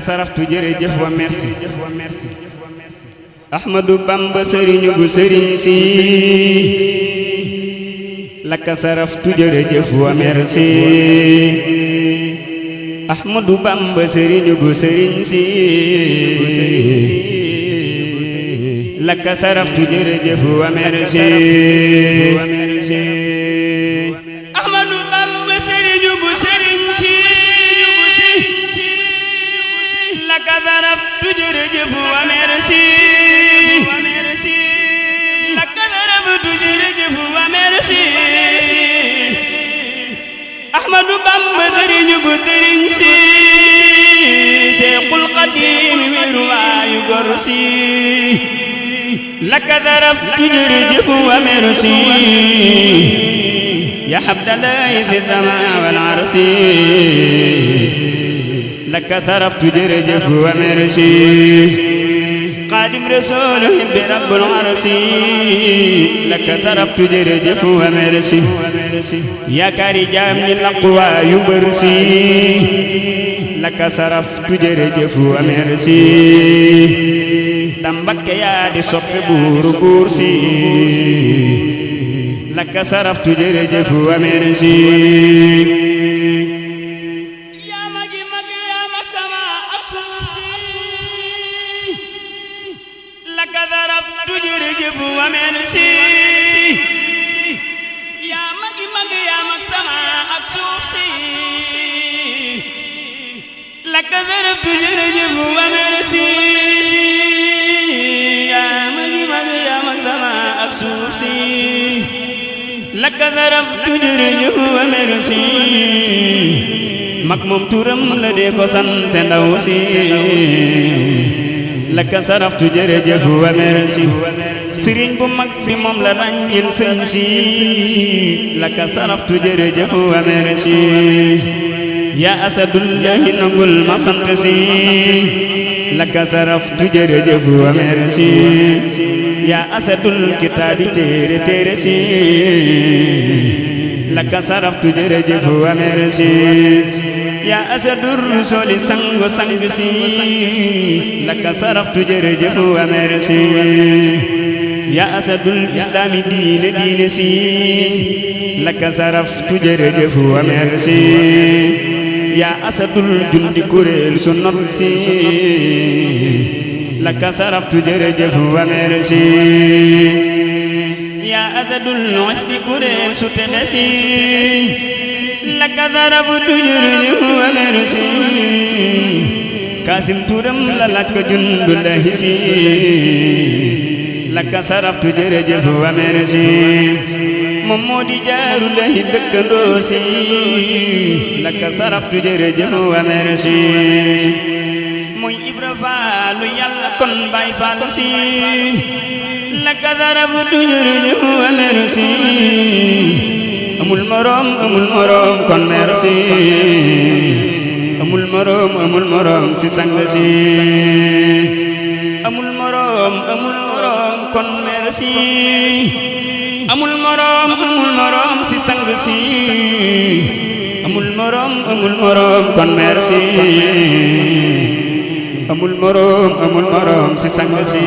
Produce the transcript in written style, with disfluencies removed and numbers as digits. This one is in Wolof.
saraftu jërëjëf wa merci Ahmadou Bamba sëriñu bu sëriñ si laka saraftu jërëjëf wa merci Ahmadou Bamba sëriñu bu sëriñ si laka saraftu jërëjëf wa merci Ahmadou Bamba sëriñu bu sëriñ si laka saraftu jërëjëf wa merci laka saraftu jërëjëf wa merci Ahmadou Bamba sëriñu bu sëriñ si Seexul Xadiim wiru waayu gor si laka saraftu jërëjëf wa merci ya Abdalaay fi samaa wal arsi laka saraftu jërëjëf wa merci Xaadim Rasuul hibbi rabbul arsi laka saraftu jërëjëf wa merci yaakaari jaam ñi laqwa yu bër si laka saraftu jërëjëf wa merci Dambakke yaa di soppe buuru buur si laka saraftu jërëjëf wa merci yaa magi mag yaa mag sama ak suuf si laka saraftu jërëjëf wa merci yaa magi mag yaa mag sama ak suuf si laka saraftu jërëjëf wa merci yaa magi mag yaa mag sama ak suuf si laka saraftu jërëjëf wa merci mag moom turam la dee ko sant ndaw si laka saraftu jërëjëf wa merci sëriñ bu mag bi moom la ràññil sëñ si laka saraftu jërëjëf wa merci yaa asadullahi nangul ma sant si laka saraftu jërëjëf wa merci yaa asadul kitaabi téere téere si laka saraftu jërëjëf wa merci yaa asadur rusuli sangu sang si laka saraftu jërëjëf wa merci yaa asadul islaami diine diine si laka saraftu jërëjëf wa merci yaa asadul jundi kuréel su not si laka saraftu jërëjëf wa merci yaa asadul isbi kuréel su texe si laka saraftu jërëjëf wa merci Kaasim turam la laaj ko Jundullahi si laka saraftu jërëjëf wa merci moom moo di Jaarullahi dëkkandoo si laka saraftu jërëjëf wa merci mooy Ibra Faalu Yàlla kon Baay Faal si laka saraftu jërëjëf wa merci amul moroom kon merci amul moroom si sang si amul moroom kon merci amul moroom si sang si amul moroom kon merci amul moroom si sang si